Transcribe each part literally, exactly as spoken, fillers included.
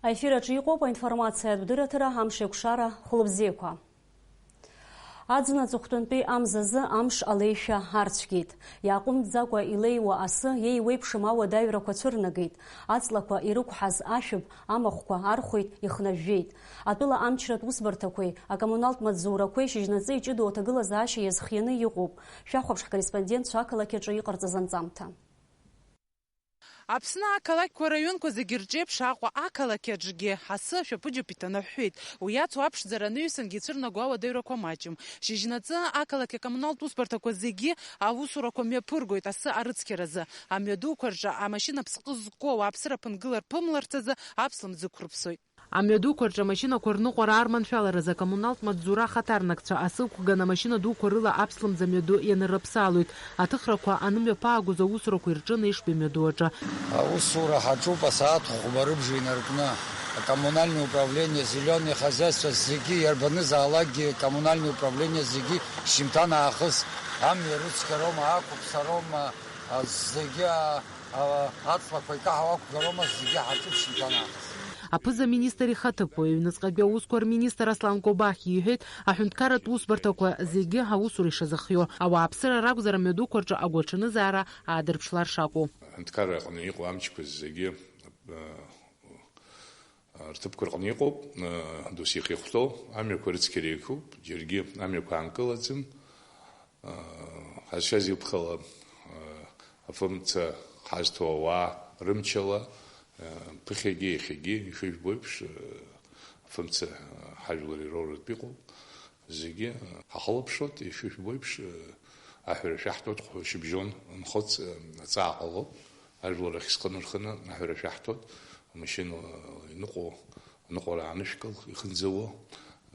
Аефир аҿы иҟоуп аинформациатә дырраҭара «Амш еиқәшара», хәылбзиақәа. Аӡын аҵыхәтәантәи амзазы амш алеишәа арцәгеит. Иааҟәымҵӡакәа илеиуа асы иеиуеиԥшым ауадаҩрақәа цәырнагеит. Аҵлақәа ирықәҳаз ашәып, амахәқәа архәеит, ихнажәжәеит. Атәыла амчратә усбарҭақәеи акоммуналтә маҵзурақәеи шьыжьнаҵы иҷыдоу аҭагылазаашьа иазхианы иҟоуп. Шәахәаԥш ҳкорреспондент ақалақь аҿы иҟарҵаз анҵамҭа. Аԥсны ақалақьқәа раионқәа зегьы рҿеиԥш Аҟәа ақалақь аҿгьы асы ашәаԥыџьаԥ иҭанаҳәҳәеит. Уи иацу аԥшӡара анаҩсангьы ицәырнаго ауадаҩрақәа маҷым. Шьыжьнаҵы ақалақь акоммуналтә усбарҭақәа зегьы аусурақәа мҩаԥыргоит асы арыцқьаразы. Амҩадуқәа рҿы амашьына ԥсҟы зку ауааԥсыра ԥынгылар-ԥымларц азы аԥслымӡ ықәрыԥсоит. Амҩадуқәа рҿы амашьынақәа рныҟәара арманшәаларазы акоммуналтә маҵзура ахаҭарнакцәа асы ықәган амашьына дуқәа рыла аԥслымӡ амҩаду ианырыԥсалоит. Аҭыхрақәа анымҩаԥаагоз аусурақәа ирҿын Ешба имҩаду аҿы. Аусура ҳаҿуп асааҭ хәба рыбжа инаркны. Акоммунальное управление, зеленое хозяйство зегьы, иарбанызаалакгьы акоммунальное управление зегьы шьыжьымҭан аахыс амҩа рыцқьароума, ақәыԥсароума, а, зегьы, а, а, аҵлақәа икаҳауа ақәгароума, зегьы ҳаҿуп шьыжьымҭан аахыс. Аԥыза-министр ихаҭыԥуаҩ, аҩныҵҟатәи аусқәа рминистр Аслан Кобахь иҳәеит, аҳәынҭқарратә усбарҭақәа зегьы аусура ишазыхиоу, ауааԥсыра ракәзар амҩадуқәа рҿы агәаҽанызаара аадырԥшлар шакәу. Аҳәынҭқарра аҟны иҟоу амчқәа зегьы, а, рҭыԥқәа рҟны иҟоуп, а, досих ихәҭоу амҩақәа рыцқьара иқәуп, џьаргьы амҩақәа аанкылаӡам. Ҳазшаз иԥхала, афымца ҳазҭо ауаа рымчала, ԥыхьагьы иахьагьы, ишыжәбо еиԥш, афымца ҳажәлар ироуратә иҟоуп. Зегьы ҳахылаԥшуеит, ишыжәбо еиԥш, аҳәара шәаҳҭоит, шьыбжьон нхоит, аҵаа ҟалоит. Ажәлар ахь схы нырханы аҳәара шәаҳҭоит, амашьына иныҟәо, аныҟәара аанышәкыл, ихынӡауо.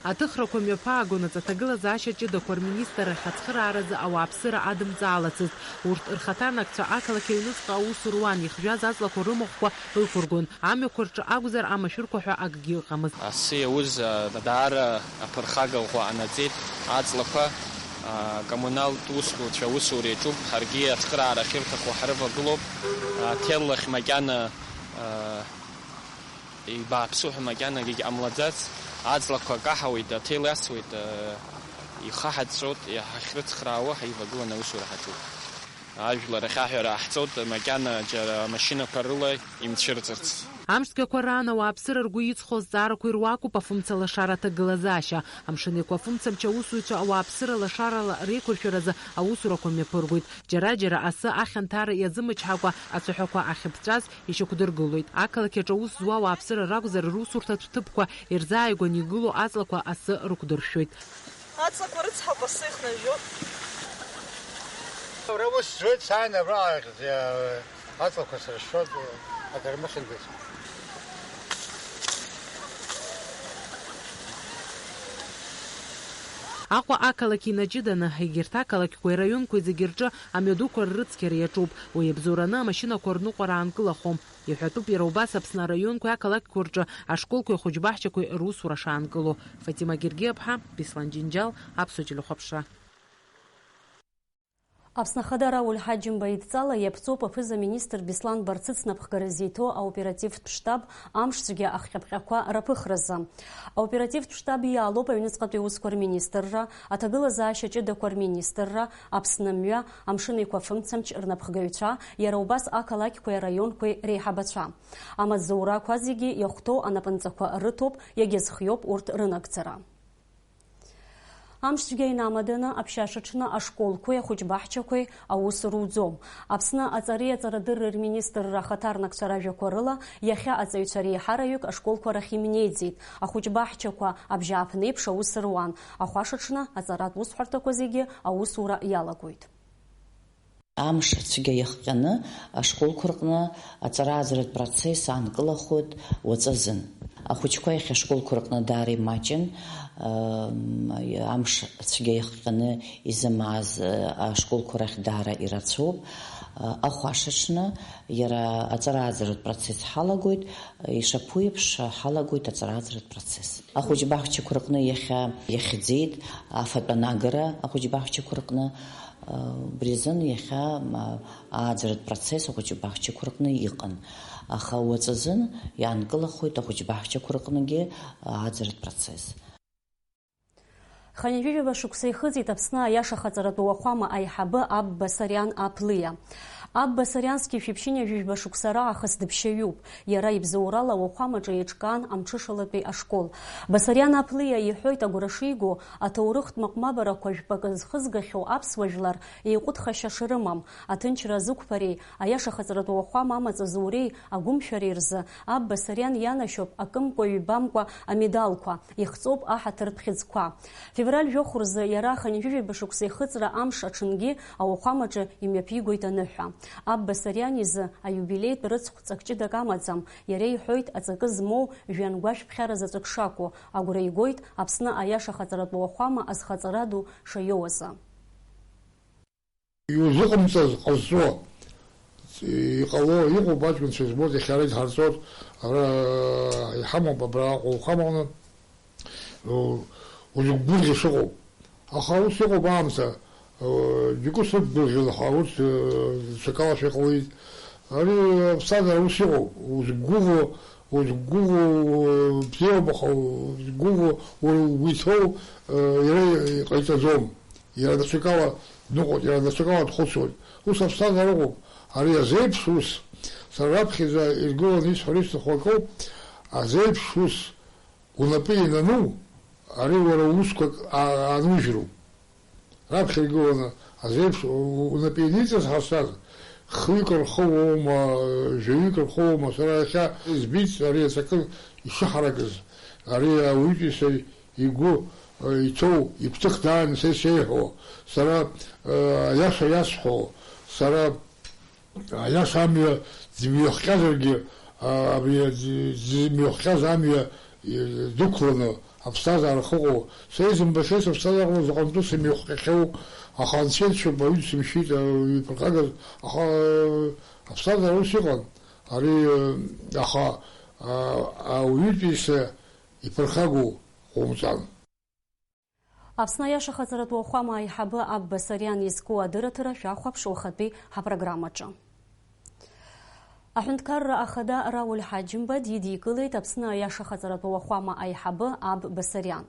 Аҭыхрақәа мҩаԥаагон аҵаҭагылазаашьа ҷыдақәа рминистрра ахь ацхырааразы ауааԥсыра адымҵаалацызт. Урҭ рхаҭарнакцәа ақалақь аҩныҵҟа аус руан, ихжәаз аҵлақәа рымахәқәа ықәыргон. Амҩақәа рҿы акәзар, амашәырқәа ҳәа акгьы ыҟамызт. Асы иауз, а, даара аԥырхага ӷәӷәа ҟанаҵеит. Аҵлақәа, а, коммуналтә усқәа аусура иаҿуп. Ҳаргьы ацхыраара ахьырҭаху ҳрывагылоуп. Аҭел лахь макьана, а, Ибааԥсу ҳәа макьанагьы ҟамлаӡац, аҵлақәа каҳауеит, аҭел иасуеит, ихы ҳаҵәҵәоит, иҳахьрыцхраауа ҳаивагыланы аусура ҳаҿуп. Ажәлар ахь аҳәара ҟаҳҵоит, макьана џьара амашьынақәа рыла имцәырҵырц. Амшцәгьақәа раан ауааԥсыра ргәы иҵхо азҵаарақәа ируакуп афымца лашара аҭагылазаашьа. Амшын Еиқәа афымцамч аусзуҩцәа ауааԥсыра лашарала реиқәыршәаразы аусурақәа мҩаԥыргоит. Џьара-џьара асы ахьанҭара иазымчҳакәа ацәаҳәақәа ахьыԥҵәаз ишьақәдыргылоит. Ақалақь аҿы аус зуа ауааԥсыра ракәзар, русурҭатә ҭыԥқәа ирзааигәаны игылоу аҵлақәа асы рықәдыршәоит. Аҵлақәа рыцҳауп, асы ихнажәжәоит. Уара ус зуеит, сааины абраҟа аҵлақәа сыршәшәоит, агармыхьындаз. Аҟәа ақалақь инаҷыданы, егьырҭ ақалақьқәеи раионқәеи зегьы рҿы амҩадуқәа ррыцқьара иаҿуп. Уи абзоураны амашьынақәа рныҟәара аанкылахом. Иҳәатәуп иара убас Аԥсны араионқәеи ақалақьқәа рҿы ашколқәеи ахәыҷбаҳчақәеи русура шаанкыло. Фатима Гергиаԥҳа, Беслан Џьынџьал, Аԥсуа телехәаԥшра. Аԥсны Ахада Рауль Ҳаџьымба идҵала иаԥҵоуп аԥыза-министр Беслан Барцыц напхгара зиҭо аоперативтә штаб амшцәгьа ахҟьаԥҟьақәа раԥыхразы. Аоперативтә штаб иалоуп аҩныҵҟатәи аусқәа рминистрра, аҭагылазаашьа ҷыдақәа рминистрра, Аԥсны мҩа, Амшын Еиқәа афымцамч рнапхгаҩцәа, иара убас ақалақьқәеи араионқәеи реиҳабацәа. Амаҵзурақәа зегьы иахәҭоу анапынҵақәа рыҭоуп, иагьазхиоуп урҭ рынагӡара. Амшцәгьа инамаданы, аԥшьашаҽны ашколқәеи ахәыҷбаҳчақәеи аус руӡом. Аԥсны аҵареи аҵарадырреи рминистрра ахаҭарнакцәа ражәақәа рыла, иахьа аҵаҩцәа реиҳараҩык ашколқәа рахь имнеиӡеит. Ахәыҷбаҳчақәа абжьааԥнеиԥш аус руан. Ахәашаҽны аҵаратә усҳәарҭақәа зегьы аусура иалагоит. Амш цәгьа иахҟьаны ашколқәа рҟны аҵара-ааӡаратә процесс аанкылахоит уаҵазын. Ахәыҷқәа иахьа ашколқәа рҟны даара имаҷын, ам, амш цәгьа иахҟьаны изымааз, а, ашколқәа рахь даара ирацәоуп. А, ахәашаҽны иара аҵара-ааӡаратә процесс ҳалагоит, ишаԥу еиԥш ҳалагоит аҵара-ааӡаратә процесс. Ахәыҷбаҳчақәа рҟны иахьа иахьӡеит, афатә анагара ахәыҷбаҳчақәа рҟны, Убри азын иахьа, м, ааӡаратә процесс ахәыҷы баҳчақәа рҟны иҟан, аха уаҵәазын иаанкылахоит ахәыҷы баҳчақәа рҟныгьы ааӡаратә процесс. Хынҩажәижәаба шықәса ихыҵит Аԥсны аиаша хаҵаратәы уахәама аиҳабы Аб Басариан Аԥлиа. Аб Басариан зқьи жәшәи ԥшьынҩажәижәба шықәса раахыс дыԥшьаҩуп. Иара ибзоурала ауахәамаҿы еиҿкаан амҽышалатәи ашкол. Басариан Аԥлиа иҳәоит, агәра шиго, аҭоурыхтә маҟмабарақәа жәпакы зхызгахьоу аԥсуа жәлар еиҟәыҭхашьа шрымам, аҭынчра азықәԥареи, аиаша хаҵаратәы уахәама амаҵ азуреи, агәымшәареи рзы Аб Басариан ианашьоуп акымкәа-ҩбамкәа амедалқәа, ихҵоуп аҳаҭыртә хьыӡқәа. Февраль жәохә рзы иара хынҩажәижәаба шықәса ихыҵра амш аҽынгьы ауахәамаҿы имҩаԥигоит аныҳәа. Аб Басариан изы аиубилеитә рыцхә ҵак ҷыдак амаӡам, иара иҳәоит аҵакы змоу жәҩангәашә ԥхьара заҵәык шакәу, агәра игоит Аԥсны аиаша хаҵаратәы уахәама азхаҵара ду шаиоу азы. Иузыҟамҵаз ҟазҵо, иҟало, иҟоуп аҷкәынцәа избоит, иахьа ара идҳарҵоит, ара иҳамоуп, абра Аҟәа уахәамаҟны, у-, узықәгәырӷьо шыҟоу. Аха ус иҟоуп аамҭа, у-, џьоукы срықәгәырӷьон, аха урҭ, у-, ҽакалашәа иҟалеит. Ари аԥсҭазаара ус иҟоуп, узықәгәыӷуа, узықәгәыӷуа, у-, бзиоуп, аха узықәгәыӷуа, у-, угәы иҭоу, у-, иара иҟаиҵаӡом. Иара даҽакала дныҟәоит, иара даҽакала дхәыцуеит. Ус аԥсҭазаара ыҟоуп. Ари азеиԥш ус, сара раԥхьаӡа иргыланы исҳәар исҭаху акоуп, азеиԥш ус унапы ианану, ари уара уусқәак а-, аанужьроуп. Раԥхьа иргыланы азеиԥш у-, унапы ианиҵаз ҳазшаз, хҩык рхы уоума, жәаҩык рхы уоума, сара иахьа избеит ари аҵакы ишыҳаракыз, ари ауаҩытәыҩса игәы, э, иҭоу, игәҭыхдаан са исеиҳәо, сара, э, аиаша иасҳәо, сара аиаша амҩа дзымҩахҟьазаргьы, а, абри аӡ-, дзымҩахҟьаз амҩа, э, дықәланы аԥсҭазаара ахьыҟоу, са изымбахьеит сыԥсҭазаара заҟантәы сымҩахҟьахьоу, аха анцәа иршьоуп, ауаҩы дсымшьит, э, иԥырхагаз, аха, э, аԥсҭазаара ус иҟан, ари, э, аха, а, ауаҩытәыҩса иԥырхагоу ҟоумҵан. Аԥсны аиаша хаҵаратәы уахәама аиҳабы Аб Басариан изку адырраҭара шәахәаԥш уахатәи ҳапрограммаҿы. Аҳәынҭқарра ахада Рауль Ҳаџьымба дидикылеит Аԥсны аиаша хаҵаратәы уахәама аиҳабы Аб Басариан.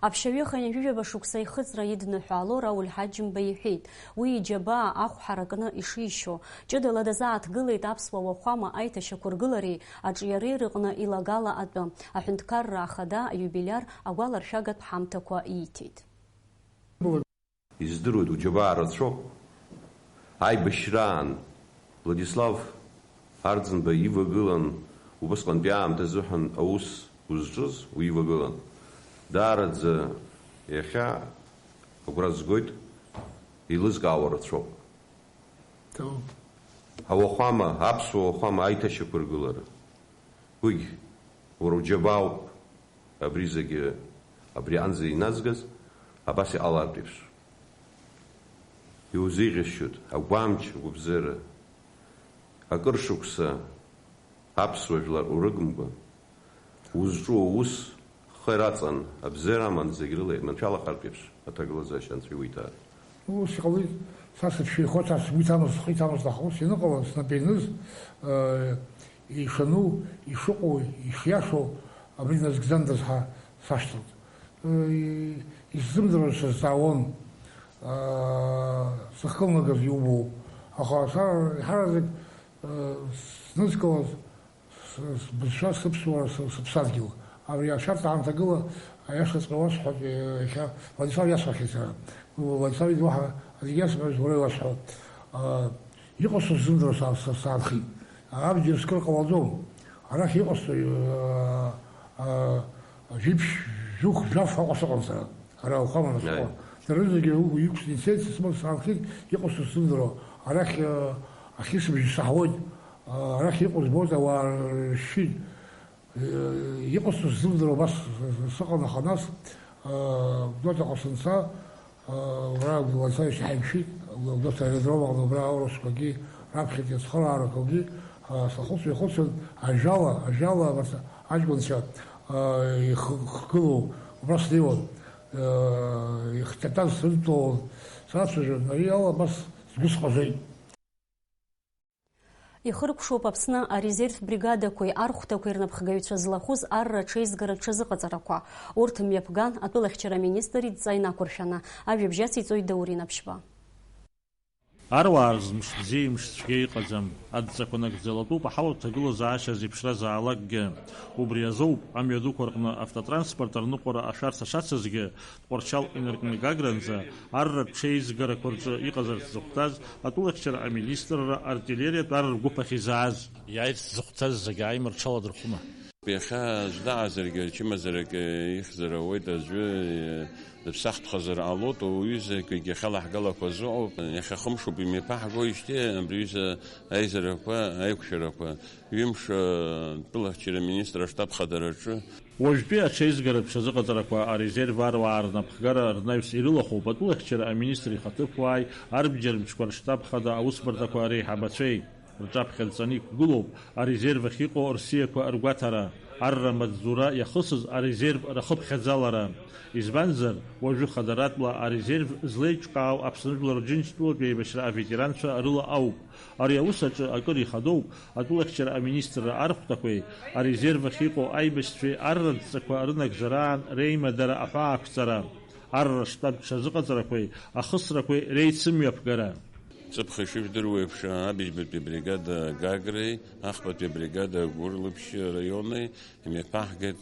Аԥшьаҩы хынҩажәижәаба шықәса ихыҵра идныҳәало Рауль Ҳаџьымба иҳәеит, уи иџьабаа ахә ҳаракны ишишьо, ҷыдала дазааҭгылеит аԥсуа уахәама аиҭашьақәыргылареи аҿиареи рыҟны илагала атәы. Аҳәынҭқарра ахада аиубилиар агәаларшәагатә ҳамҭақәа ииҭеит. Издыруеит, уџьабаа рацәоуп. Аибашьраан Владислав Арӡынба ивагылан, убысҟантәи аамҭазыҳәан аус узҿыз уи ивагылан. Даараӡа иахьа агәра згоит, еилызкаауа рацәоуп. Ҭоуп. Ауахәама, аԥсуа уахәама аиҭашьақәыргылара. Уигь уара уџьабаауп, абри зегьы, абри анӡа иназгаз, абас иҟалартә еиԥш. Иузеиӷьасшьоит агәамч, агәыбзыӷра. Акыр шықәса аԥсуа жәлар урыгымкәа, узҿу аус, хы раҵан, абзиара аман, зегь рыла еиманшәалахартә еиԥш аҭагылазаашьа анцәа иуиҭааит. Ус иҟалеит, са сыԥшәма ихәы аҭарц сгәы иҭамызт, схы иҭамызт, аха ус ианыҟала, снапы ианыз, э, ишану, ишыҟоу, ишиашоу, абри назгӡандаз ҳәа сашьҭалт. Э, исзымдыруа сазҵаауан, э, сыхкылнагаз иубоу. Аха са еиҳараӡак, э, снызкылаз, С-, сбызшәа, сыԥсуара, сы-, сыԥсадгьыл. Абри ашәарҭа аамҭагыла аиашаҵәҟьа уасҳәап, е, иахьа Владислав иасҳәахьеит сара. Владислав иду уаҳа аӡәгьы иасҳәомызт, уара иуасҳәап. А, иҟасҵо сзымдыруа са-, са-, саанхеит. Абџьар скыр ҟалаӡом. Арахь иҟасҵои, а, а, жәиԥшь, жәохә, жәаф Аҟәа сыҟан сара. Ара ауахәама насыԥуан. Аи. Дара рызегьы угәы иқәсны ицеит, сысман саанхеит, иҟасҵо сзымдыруа. Арахь, а, ахьысыбжь саҳауеит. Арахь иҟоу збоит, ауаа ршьит. Иҟасҵо сзымдыруа, убас сыҟан, аха нас, Гәдоуҭаҟа санца, уара Владислав ишьҭаҳәа имшьит, Гәдоуҭа аеродром аҟны убра аурысқәагьы раԥхьатәи ацхыраарақәагьы, сахәыцуа ихәыцуан, ажәала, ажәала абарҭ аҷкәынцәа, ихгылоу убра снеиуан, ихҭатәаз срыдтәалон, Сацәажәон, ари ала абас сгәы сҟажеит. Ихыркәшоуп Аԥсны арезерв бригадақәеи архәҭақәеи рнапхгаҩцәа злахәыз арра ҽеизгара рҽазыҟаҵарақәа. Урҭ мҩаԥган атәылахьчара аминистр идҵа инақәыршәаны. Ажәабжь ациҵоит Даур Инаԥшьба. Аруаа рзы мшыбзиеи мшцәгьеи ыҟаӡам. Адҵақәа нагӡалатәуп аҳауа рҭагылазаашьа зеиԥшразаалакгьы. Убри азоуп, амҩа дуқәа рҟны автотранспорт арныҟәара ашәарҭа шацызгьы, Тҟәарчал инаркны Гагранӡа арра ҽеизгарақәа рҿы иҟазарц зыхәҭаз атәылахьчара аминистрра артиллериатә ар ргәыԥ ахь изааз. Иааирц зыхәҭаз зегьы ааимарҽаладырхәыма? Иахьа аӡә даҟазаргьы, ачымазарак ихьзар ауеит, аӡәы зыԥсахтәхазар ҟалоит, уҩызақәагьы иахьа лаҳгалақәа зыҟоуп. Иахьа хымшуп имҩаԥаҳгоижьҭеи абри аҩыза аизарақәа, аиқәшәарақәа, ҩымш, атәылахьчара аминистр аштаб хадараҿы. Уажәтәи аҽеизгаратә ҽазыҟаҵарақәа арезерв аруаа рнапхгара рнаҩс ирылахәуп атәылахьчара аминистр ихаҭыԥуааи арбџьар мчқәа рштаб хада аусбарҭақәа реиҳабацәеи. Рҿаԥхьа дҵаны иқәгылоуп арезерв ахь иҟоу рсиақәа ргәаҭара, арра амаҵзура иахысыз арезерв рахыԥхьаӡалара. Избанзар, уажәы хадаратәла арезерв злеиҿкаау Аԥсны Жәлар Џьынџьтәылатә еибашьра аветеранцәа рыла ауп. Ари аус аҿы акыр ихадоуп атәылахьчара аминистрра архәҭақәеи арезерв ахь иҟоу аибашьцәеи арратә ҵақәа рынагӡараан реимадара аҳәаақәҵара, арра штаб ҽазыҟаҵарақәеи ахысрақәеи реицымҩаԥгара. Ҵыԥх ишыжәдыруа еиԥш, абыжьбатәи бригада Гагреи ахԥатәи бригада Гәырлыԥшь раиони имҩаԥаҳгеит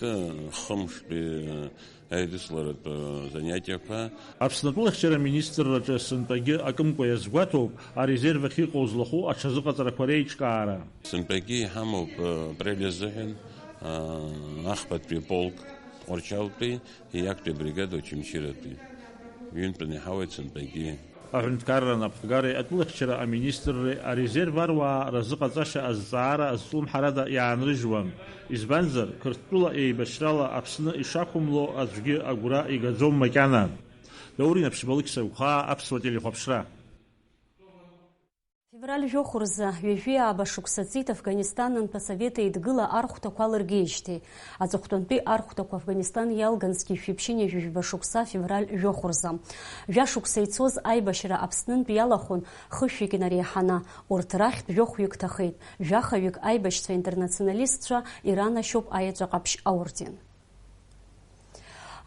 хымштәи аидысларатә занятиақәа. Аԥсны атәылахьчара аминистрраҿы сынтәагьы акымкәа иазгәаҭоуп арезерв ахь иҟоу злахәу аҽазыҟаҵарақәа реиҿкаара. Сынтәагьы иҳамоуп апрель азыҳәан, а, ахԥатәи полк Тҟәарчалтәи, иактәи абригада Очамчыратәи. Ҩынтәаны иҳауеит сынтәагьы. Аҳәынҭқарра анапхгареи атәылахьчара аминистрреи арезерв аруаа разыҟаҵашьа азҵаара азҿлымҳарада иаанрыжьуам. Избанзар, Қырҭтәыла еибашьрала Аԥсны ишақәымло аӡәгьы агәра игаӡом макьана. Даур Инаԥшьба, Алықьса Гәхаа, Аԥсуа телехәаԥшра. Февраль жәохә рзы ҩажәи ааба шықәса ҵит Афганистан Анҭасовет Еидгыла архәҭақәа алыргеижьҭеи. Аҵыхәтәантәи архәҭақәа Афганистан иалган зқьи жәшәи ԥшьынҩажәи жәаба шықәса февраль жәохә рзы. Жәа шықәса ицоз аибашьра Аԥснынтә иалахәын хышәҩык инареиҳаны, урҭ рахьтә жәохәҩык ҭахеит, жәахаҩык аибашьцәа интернационалистцәа иранашьоуп аеҵәа ҟаԥшь аорден.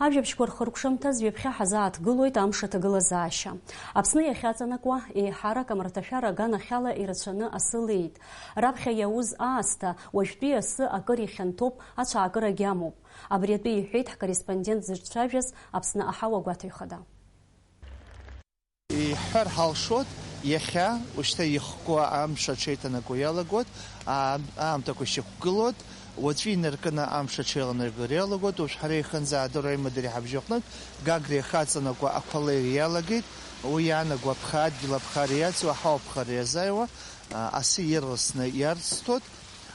Ажәабжьқәа рхыркәшамҭаз ҩаԥхьа ҳазааҭгылоит амш аҭагылазаашьа. Аԥсны иахьаҵанакуа, еиҳарак амарҭашәара аганахьала ирацәаны асы леит. Раԥхьа иауз аасҭа, уажәтәи асы акыр ихьанҭоуп, ацәаакырагьы амоуп. Абри атәы иҳәеит ҳкорреспондент зыҿцәажәаз Аԥсны аҳауа гәаҭаҩ хада. Иҳҳәар ҳалшоит, иахьа, ушьҭа ихкуа амш аҽеиҭанакуа иалагоит, аа-, аамҭақәа шьақәгылоит, уаҵәы инаркны амш аҽеиланаргар иалагоит, уажә ҳара ихынӡаадыру аимадара иҳабжьаҟнытә, Гагра ихаҵанакуа ақәа леира иалагеит, уи иаанаго аԥхадгьыл аԥхара иацу, аҳауа аԥхара иазааиуа, а, асы ирласны иарӡҭоит,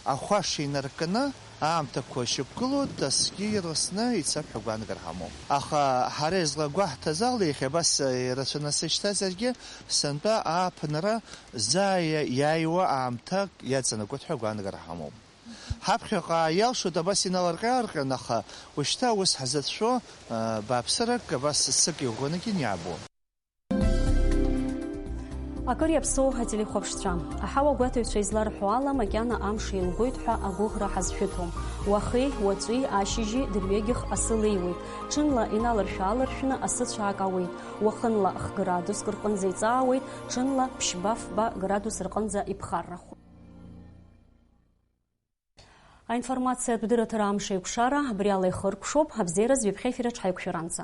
ахәаша инаркны, аамҭақәа шьақәгылоуп, асгьы ирасны ицап ҳәа гәаанагара ҳамоуп. Аха ҳара излаҳгәаҳҭаз ала, иахьа абас ирацәаны сышьҭазаргьы, сынтәа ааԥынра заа иа-, иааиуа аамҭак иаҵанакуеит ҳәа гәаанагара ҳамоуп. Ҳаԥхьаҟа иалшоит абас иналарҟьа-аарҟьан, аха ушьҭа ус ҳзацәшәо, а, бааԥсырак абас ссык иӷәӷәанагьы ианиаабом. Акыр иаԥсоу ателехәаԥшцәа. Аҳауагәаҭаҩцәа изларҳәо ала, макьана амш еилгоит ҳәа агәыӷра ҳазшәыҭом. Уахеи, уаҵәи, ашьыжьи дырҩегьых асы леиуеит. Ҽынла иналаршә-ааларшәны асы цәаак ауеит. Уахынла х-градуск рҟынӡа иҵаауеит, ҽынла ԥшьба-фба градус рҟынӡа иԥхаррахоит. Аинформациатә дырраҭара амш еиқәшара абри ала ихыркәшоуп, абзиараз ҩаԥхьа ефир аҿы ҳаиқәшәаранӡа.